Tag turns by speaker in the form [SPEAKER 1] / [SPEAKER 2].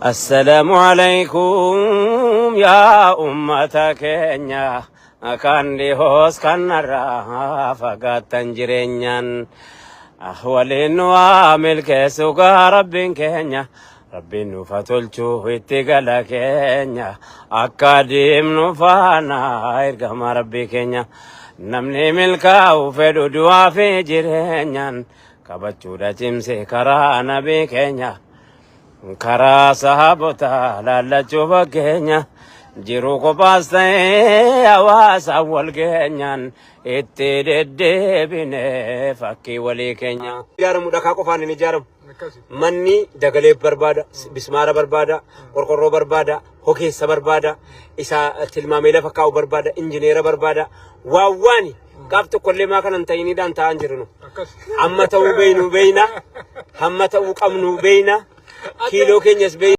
[SPEAKER 1] Assalaamu alaikum yaa ummata keenya kan dhihoos kan narraa fagaattan jireenyaan waliin nu haa milkeessu gaa rabbiin keenya rabbiin nuuf haa tolchu itti gala keenya akka deemnu faana ergama rabbii keenya namni milkaa'u fedhu du'aa fi jireenyaan qabachuudha cimse karaa nabii keenya. Karaa sahabotaa laallachuu fakkeenya jiruu kophaas ta'ee hawaasaan wal geenyaan itti deddeebine fakkii walii keenya. Ijaaramu dhakaa qofaan hin ijaaramu. Manni dagalee barbaada, bismaara barbaada, qorqorroo barbaada, hokeessa barbaada, isa tilmaamee lafa kaa'u barbaada, injineera barbaada. Waan waani gaaf tokkollee maa kanan ta'iniidhaan taa'an jiru nu. Amma ta'uu beeynu beeyna, hamma ta'uu qabnu beeyna, kiiloo keenyas beeyna.